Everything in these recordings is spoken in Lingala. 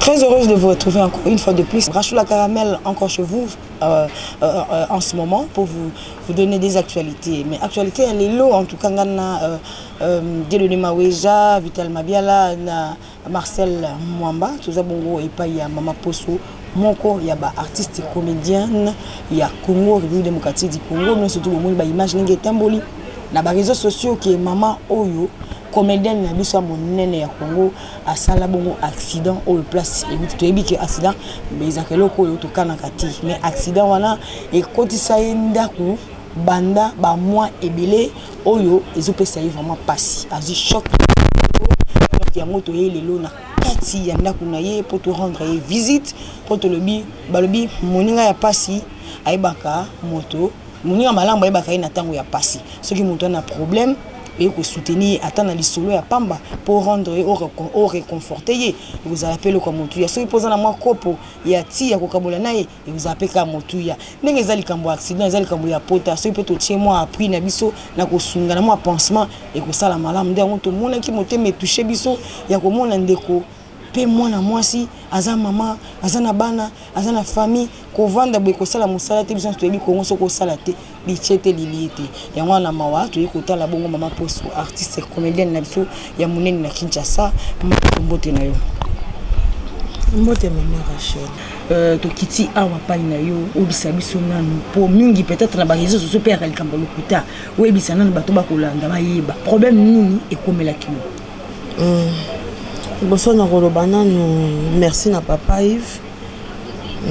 Très heureuse de vous retrouver encore une fois de plus. Rachou la Caramel, encore chez vous en ce moment pour vous donner des actualités. Mais actualité, elle est là, en tout cas, on a Dieudonné Maweja, Vital Mabiala, na Marcel Mwamba, tout ça, bongo, et pas, il y a Mama Poso, moko, il y a ba artiste et comédienne, il y a Congo, République démocratique du Congo, mais surtout, bon, ba image ndenge etamboli na ba réseaux sociaux qui est Mama Oyo, comédienne na biso ya monene ya Congo, asala bongo accident oyo place ebiti. Toyebi ke accident, mais ezalaka eloko oyo tokanaka te. Mais accident wana ekotisa ye ndako banda ba mois ebele oyo ezopesa ye vraiment pasi. Azwi choc. Donc yango toye lelo na kati ya ndako na ye po to rendre ye visite, po tolobi, balobi moninga ya pasi ayebaka moto, moninga malamu ayebaka ye na ntango ya pasi. Soki moto ana problème, oye kosoutenir ye ata na lisolo ya pamba po rendre ye o réconforter ye, ekozala mpe eloko ya motuya. Soki mpo oza na mwa kopo ya ti ya kokabola na ye, ekozala mpe kaka motuya. Ndenge eza likambo ya accident, eza likambo ya pota, soki mpe totie mwa appui na biso na kosunga na mwa pansement, ekosala malamu. Nde yango tomonaki motema etouche biso ya komona ndeko mpe mwana mwasi aza mama, aza na bana, aza na famille, kovanda boye kosala mosala te. Biso nyonso toyebi Kongo, soki osala te, bitie te, lilie te. Yango wana mawa, toyei kotala bongo Mama Poso, artiste comédienne na biso ya monene na Kinshasa. Mbote na yo. Mbote, mama Rachel. Tokiti awa pai na yo, oyebisa biso nanu, po mingi peut-être na baréseau sociaux mpe yaka likambo ya lokuta. Oyebisa nanu bato bakolanda, bayeba problème nini ekomelaki yo. Liboso na koloba nanu merci na papa Yves,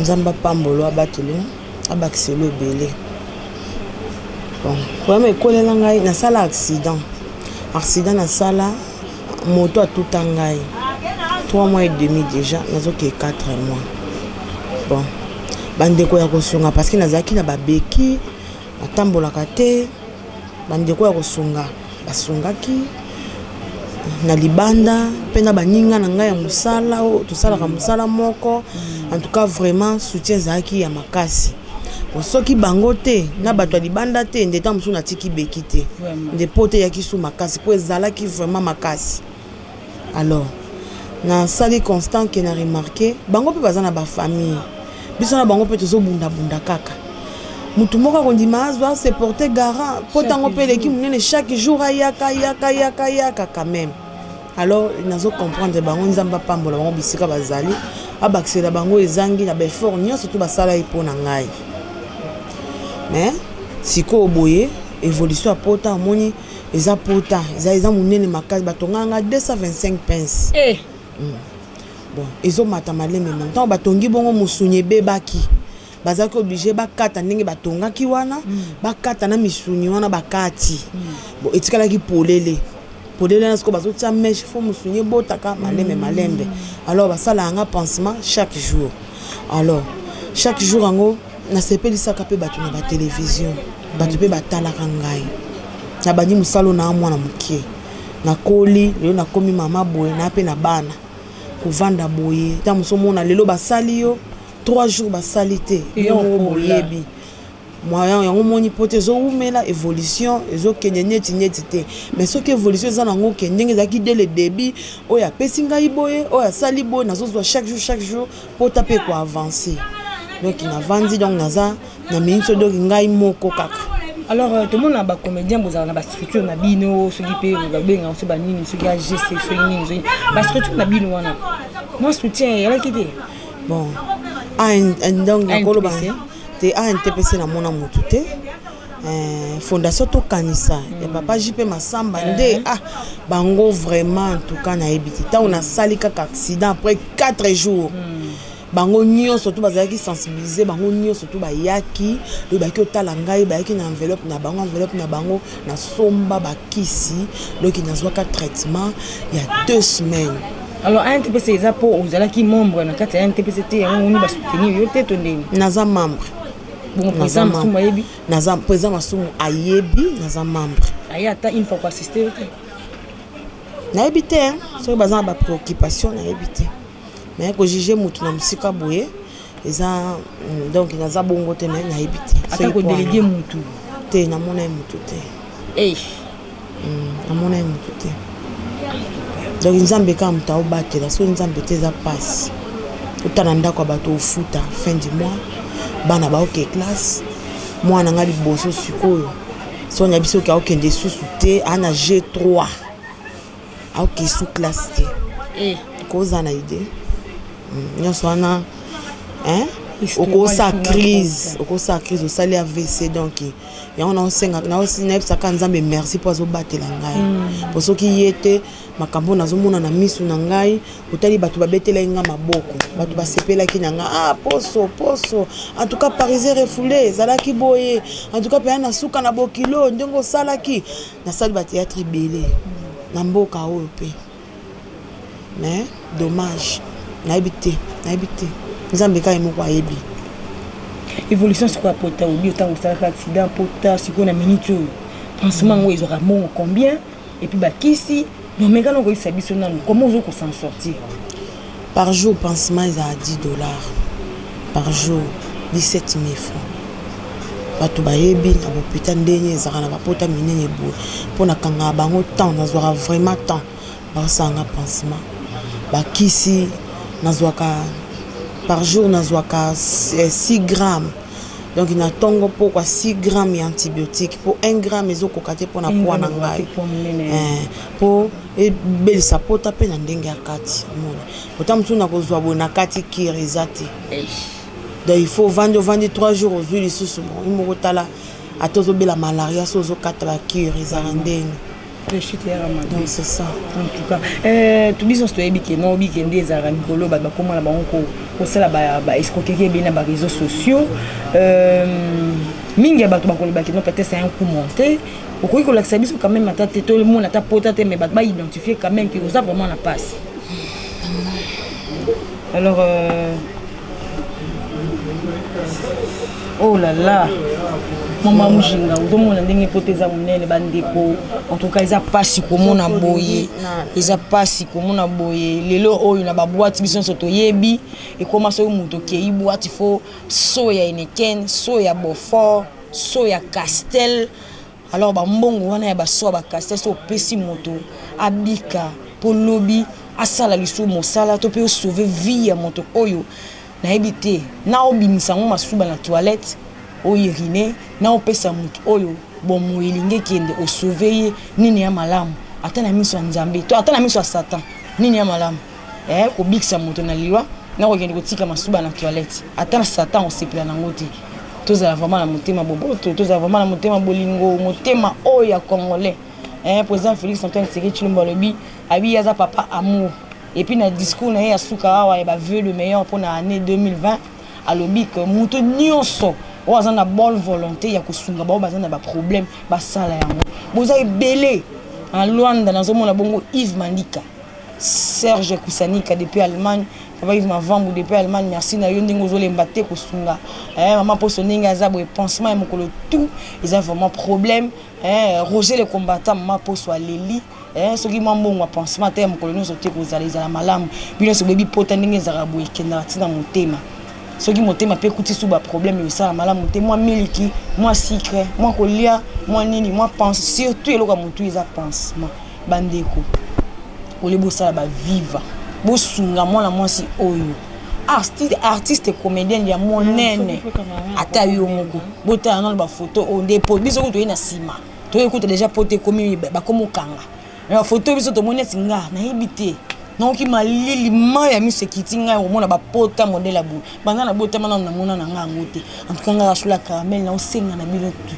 Nzambe apambolo, abatelo, abakiselo ebele. Bon, problème ekolela ngai, nasala accident. Accident nasala, moto atuta ngai 3 mois et demi déjà, nazokee 4 mois. Bon, bandeko ya kosunga, parce que nazalaki na babeki, natambolaka te. Bandeko ya kosunga basungaki na libanda mpe na baninga na ngai ya mosala oyo tosalaka mosala moko. En tout cas, vraiment soutien ezalaki ya makasi. Bon, soki bango te na bato ya libanda te, nde ntango mosusu natiki beki te, nde po te eyaki su makasi, mpo ezalaki vraiment makasi. Alors nasali constant ke na remarke bango mpe baza na bafamille, biso na bango mpe tozobundabunda kaka. Motu moko akondima azwa se porter garant mpo ntango mpe eleki monene, chaque jour ayaka, ayaka, ayaka, ayaka quand même. Alors nazo comprendre bango. Nzambe apambola bango bisika bazali, abakisela bango ezangi na baeffort nyonso to basala ye mpo na ngai. Mais sikoyo boye, évolution ya pota, omoni eza pota eza monene makasi. Batongaka nga 225 pince. Bon, ezomata maleme ma. Ntango batongi bongo, mosuni ebebaki, bazalaki obligé bakata ndenge batongaki wana, bakata na misuni wana bakati. Bon, etikalaki polele polele wana. Sikoyo bazotia mèche, fo mosuni ebotaka malembe malembe. Alors basalaka nga pansement chaque jour. Alors chaque jour yango nasepelisaka mpe bato na batelevizio, bato mpe batalaka ngai. Nabandi mosala na mwana moke, nakoli, lelo nakomi mama boye, na mpe na bana. Kovanda boye, ntango mosu omona lelo basali yo 3 jours, basali te. Yo moko boyebi moyen yango, omoni po te ezowumela, évolution ezokende neti neti te. Mais soki évolution eza nango ke ndenge ezalaki dès le début, oyo apesi ngai boye, oyo asali boye, nazozwa chaque jour, chaque jour, pota mpe koavance. Donc navandi, donc naza na miniti oyo, donc ngai moko kaka. Alors tomona bacomédien bozala na bastructure na bino, soki mpe babengaka so banini, soki AGC, soki nini, soki bastructure na bino wana, mwa soutien eyalaki te? Bon, donc nakoloba te, ANTPC namona motu te. Fondation Tokanisa ya papa JP Masamba nde, ah, bango vraiment, en tout cas nayebi te. Ntango nasali kaka accident, après 4 jours, bango nyonso to bazalaki sensibiliser, bango nyonso to bayaki oyo bayaki otala ngai, bayaki na enveloppe na bango. Enveloppe na bango, nasomba bakisi, donc nazwaka traitement ya 2 semaines. Alors ANTPC eza mpo ozalaki membre na kati ya ANTPC te, yango ngoni basoutenir yo te, to ndeni? Naza membre. Bongo président Masumu ayebi? Naza, président Masumu ayebi naza membre. Aye ata une fois koassiste yo te? Nayebi te soki baza na bapréoccupation, nayebi te. Mais kojuge motu na mosika boye eza, donc naza bongo te, mais nayebi te. Ata kodéléguer motu? Te, namona ye motu te. Namona ye motu te. Donc Nzambe kaka moto aobatela. Soki Nzambe te, eza mpasi. Otala ndako ya bato ofuta fin du mois, bana baoke classe, mwana nga liboso sikoyo so na biso oke aokende susu te, aa na G3, aoke su classe te. Eh. Kozala na idée nyonso wana, hein? Okosala crise, okosala crise, osali AVC. Donc yango naosenga, nayebisaka Nzambe merci mpo azobatela ngai, mpo soki ye te, makambo nazomona na misu na ngai. Otali bato babetelaki nga maboko, bato basepelaki na nga. Ah, poso poso, en tout cas parisien refoulé ezalaki boye. En tout cas mpenza na suka na bokilo ndenge osalaki, nasali bathéâtre ebele na mboka oyo mpe, mais dommage, nayebi te, nayebi te, Nzambe kaka ye moko ayebi. Évolution sikoyo ya pota, obi ntango osalaka accident, pota sikoyo na minute oyo, pansement yango ezwaka mbongo combien? Et puis bakisi nomeka na koyebisa biso nanu comment ozo s'en sortir. Par jour, pansement ezala 10 $ par jour, 17 000 francs. Bato bayebi na bopita ndenge ezalaka na bapota minene boye, mpo nakangaka bango temps, nazwaka vraiment temps baosanga pansement. Bakisi nazwaka par jour, nazwaka 6 grammes, donc na ntongo pokwa 6 grammes ya antibiotique, mpo 1 gramme ezokoka te mpona poids na ngai, mpo ebelisa pota mpe na ndenge ya kati. Omona pota mosusu na kozwa boye na kati, cure eza te. Donc il faut ovandi, ovandi 3 jours, ozwi lisusu. Bon, yo moko tala, ata ozobela malaria, so ozokata bacure, ezala ndenge. Donc c'est ça. En tout cas, to biso toyebi ke no obi nde ezalaka mikolo, bato bakóma na bango kosala baescroquerie ebele na baréseaux sociaux. Mingi ya bato bakolobaki non, peut-être c'est un coup monté. Okoki kolakisa biso quand même ata te, tomona ata pota te, mais bato baidentifie quand même ke oza vraiment na passe. Alors oh là là, mama Mujinga, ozomona ndenge pota eza monene. Bandeko, en tout cas eza mpasi komona boye, eza mpasi komona boye. Lelo oyo na baboîte, biso nyonso toyebi, ekóma soki moto okei boîte, faut seau ya Heineken, seau ya Beaufort, seau ya Castel. Alors bambongo wana ya baseau ya baCastel, so opesi moto abika mpo lobi asala lisusu mosala, to mpe osauve vie ya moto oyo nayebi te, na obimisa yango masuba na toilette, ourine, na opesa moto oyo bomoi elingi ekende, osauve ye. Nini ya malamu, ata na miso ya Nzambe to ata na miso ya Satan, nini ya malamu? Kobikisa moto na liwa na kokende kotika masuba na toilette, ata na Satan osepela nango te. Tozala vraiment na motema boboto, tozala vraiment na motema bolingo, motema oyo ya congolais. Président Félix Antoine Tshisekedi Tshilombo alobi, abi aza papa amour. Et puis na discours na ye ya suka awa ya bavœux le meilleur mpona année 2020, alobi ke moto nyonso oyo aza na bonne volonté ya kosunga bao baza na baproblème, basala yango. Boza ebele na Lwanda, nazomona bongo Yves Mandika, Serge Kusanika depuis Allemagne, papa Yves Mavambu depuis Allemagne, merci na yo ndenge ozolemba te kosunga. Mama Poso ndenge aza boye, pansement ya mokolo tout eza vraiment problème. Roger le combattant, mama Poso aleli. Soki mwa mbongo ya pansement te ya mokolo nyonso te, kozala ezala malamu. Bino nyonso boyebi pota ndenge ezalaka boye, ekendaka ntina motema. Soki motema mpe ekuti su baproblème, esala malamu te. Mwa miliki, mwa sucre, mwa kolia, mwa nini, mwa pense, surtout eloko ya motu eza pansement. Bandeko, olie bosala baviva, bosunga mwana mwasi oyo, artiste, artiste comédienne ya monene. Ata yo moko botala nano bafoto oyo nde po biso kutu toye na nsima, toye kuta déjà po te ekomi bakomi okanga bafoto. Biso tomoni neti nga nayebi te, naoki malili, mai ya miso ekiti ngai komona bapota modele ya boye. Banda na botama nano namona na nga yango te. En tout cas nga Rachula Caramel, naosenga na bino tu,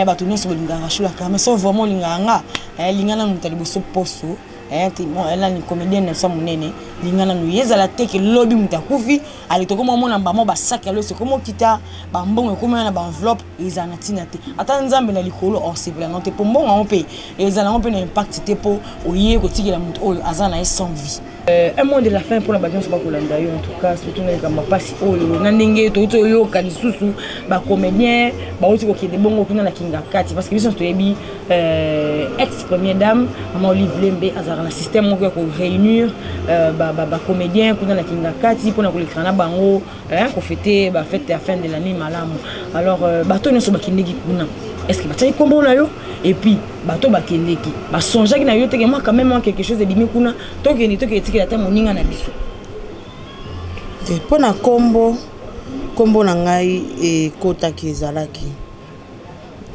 bato nyonso bolingaka Rachula Caramel, so vraiment olingaka nga, linga nanu moto ya liboso poso nani, comédienne na biso monene, linga nanu ye. Ezala te ke lobi moto akufi, ale tokoma omona mbamo basaki ya loso ekoma okita, bambongo ekoma na baenveloppe. Ezala na ntina te, ata Nzambe na likolo osepela yango te, mpo mbongo yango mpe ezala yango mpe na impact te, mpo oye kotikela moto oyo aza na ye sans vie. Un mot de la fin mpona bato nyonso bakolanda yo, en tout cas surtout na likambo mpasi oyo, na ndenge touti oyoka lisusu bacomédien bauti kokende bongo kuna na Kinga Kati, parce que biso toyebi ex première dame mama Olive Lembe azalaka na système moko ya koréunir bacomédien kuna na Kinga Kati mpona kolekana na bango, kofêter bafête ya fin de l'année malamu. Alors bato nyonso bakendeki kuna, est ce que batiaki nkombo na yo? Et puis bato bakendeki, basongeaki na yo teke mwa quand même mwa quelque chose ebimi kuna, tokende, tokende etikela ata moninga na biso? Te, mpo na nkombo, nkombo na ngai ekotaki, ezalaki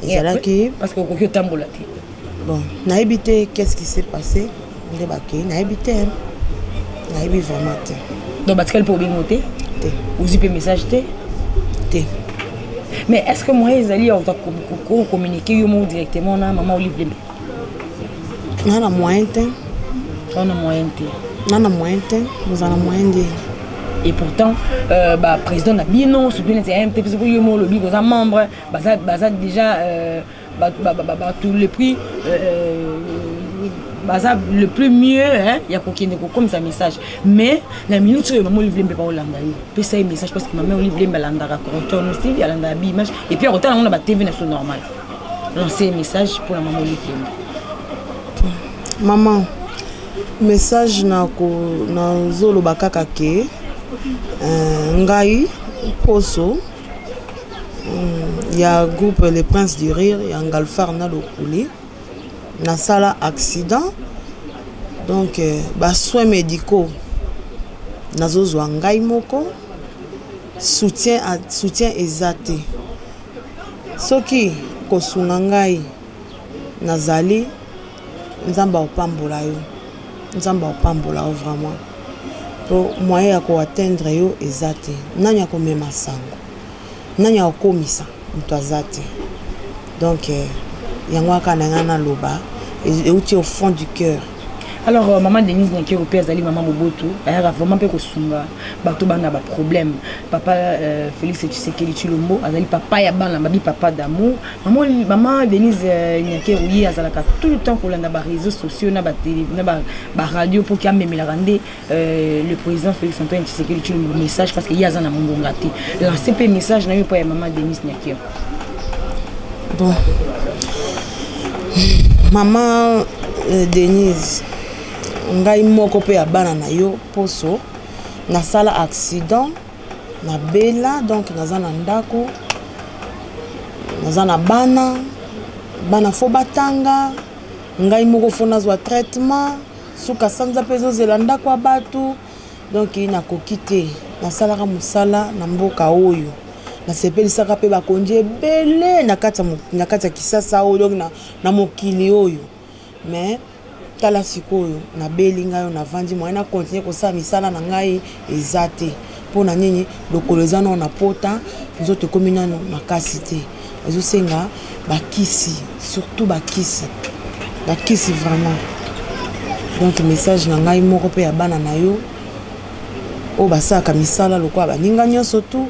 ezalaki Parce que okoki otambola te. Bon, nayebi te qu'est-ce qui s'est passé nde bakei, nayebi te, nayebi vraiment te. Donc batikali mpe obengo te? Te. Ozwi mpe message te? Te. Mais est ce que moyen ezali ya kocommuniquer yo moko directement na mama Olive Lembe? Nga na moyen te. Wana moyen te? Nga na moyen te, oza na moyen nde. Et pourtant baprésident na bino, surtout neti ya MT, soki yo moko olobi koza membre, baza déjà bato le plus baza le plus mieux, hein, ya kokende kokomisa message. Mais na minute oyo mama Olive Lembe baolanda yo, pesa ye message, parce que mama Olive Lembe alandaka correcteur nosi, alandaka biimage et puis akotala yango na batv na biso normal. Lancer message mpona mama Olive Lembe. Mama, message nazoloba kaka ke ngai Poso ya groupe Le Prince du Rire ya Ngalfar na Lokuli, nasala accident, donc basoins médicaux nazozwa ngai moko, soutien eza te. Soki kosunga ngai, nazali, Nzambe akopambola yo, Nzambe akopambola yo vraiment, po moyen ya koatteindre yo eza te. Nani akomema sango? Nani akokomisa? Moto aza te. Donc yango kaka na ngai naloba, euti au fond du cœur. Alors maman Denise Nyakeru mpe azali mama boboto, ayaka vraiment mpe kosunga bato bana baproblème. Papa Félix Tshisekedi Tshilombo azali papa ya bana, babi papa d'amour. Mama Denise Nyakeru, ye azalaka tout le temps kolanda baréseaux sociaux na baradio mpo ki amemelaka nde le président Félix Antoine Tshisekedi Tshilombo message, parce que ye aza na mongonga te. Lance mpe message na yo mpo ya mama Denise Nyakeru. Bon, mama Denise, ngai moko mpe ya bana na yo Poso, nasala accident, nabela, donc naza na ndako, naza na bana, bana faut batanga, ngai moko faut nazwa traitement, suka sanza mpe ezozela ndako ya bato, donc nakoki te. Nasalaka mosala na mboka oyo, nasepelisaka mpe bakonzi ebele na kati ya Kisasa oyo, donc na mokili oyo. Mais tala sikoyo, nabeli, ngai oyo navandi, moyen na continue kosala misala na ngai eza te. Mpo na nini? Lokolo eza nano na pota, nzoto ekómi nano makasi te, ezosenga bakisi, surtout bakisi, bakisi vraiment. Donc message na ngai moko mpe ya bana na yo oyo basalaka misala lokola baninga nyonso tu,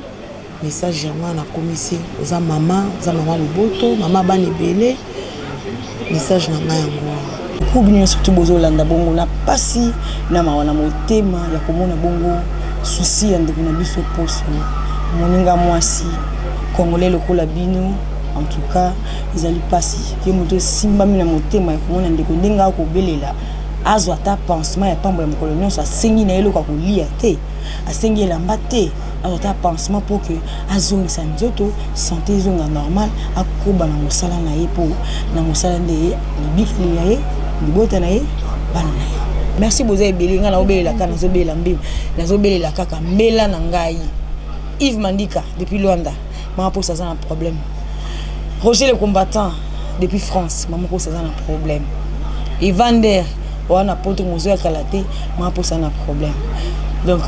message yango wana nakomisi. Oza mama, oza mama boboto, mama bana ebele, message na ngai yango wana. Po bino nyonso tu bozolanda bongo na pasi na mawa na motema ya komona bongo souci ya ndeko na biso Poso, moninga mwasi congolais lokola bino, en tout cas ezali mpasi. Ye moto esimbami na motema ya komona ndeko ndenge akobelela azwa ata pansement ya pambo ya mokolo nyonso. Asengi na ye eloko ya kolia te, asengi elamba te, azwa ata pansement mpo ke azongisa nzoto, santé ezonga normal, akoba na mosala na ye, mpo na mosala nde libikili na ye, libota na ye, bana na ye. Merci, boza ebele. Ngai naobelela kaka, nazobelela mbima, nazobelela kaka mbela na ngai. Yves Mandika depuis Luanda, mama Poso aza na problème. Roger le combattant depuis France, mama Poso aza na problème. Evander wana poto mozo ya kala te, mama Poso aza na problème. Donc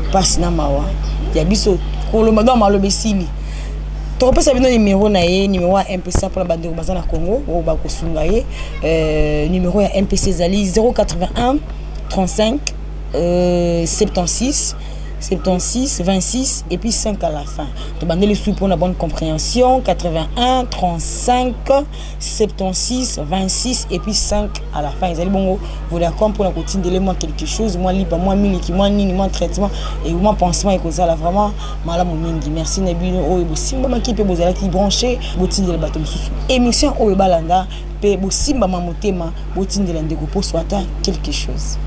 mpasi na mawa ya biso koloba, donc maloba esili. Tokopesa bino nimero na ye, nimero ya MPC mpona bandeko baza na Congo oyo bakosunga ye. Nimero ya MPC ezali 081 35 76 76 26 et puis 5 à la fin. Tobandeli su pour la bonne compréhension: 81 35 76 26 et puis 5 à la fin. Ezali bongo Vodacom, mpona kotindele mwa quelque chose, mwa lipa, mwa miliki, mwa nini, mwa traitement et mwa pansement, ekozala vraiment malamu mingi. Merci na bino oyo bosimbamaki mpe bozalaki branché. Botindela bato mosusu émission oyo balanda mpe bosimbama motema, botindela ndeko Poso ata quelque chose.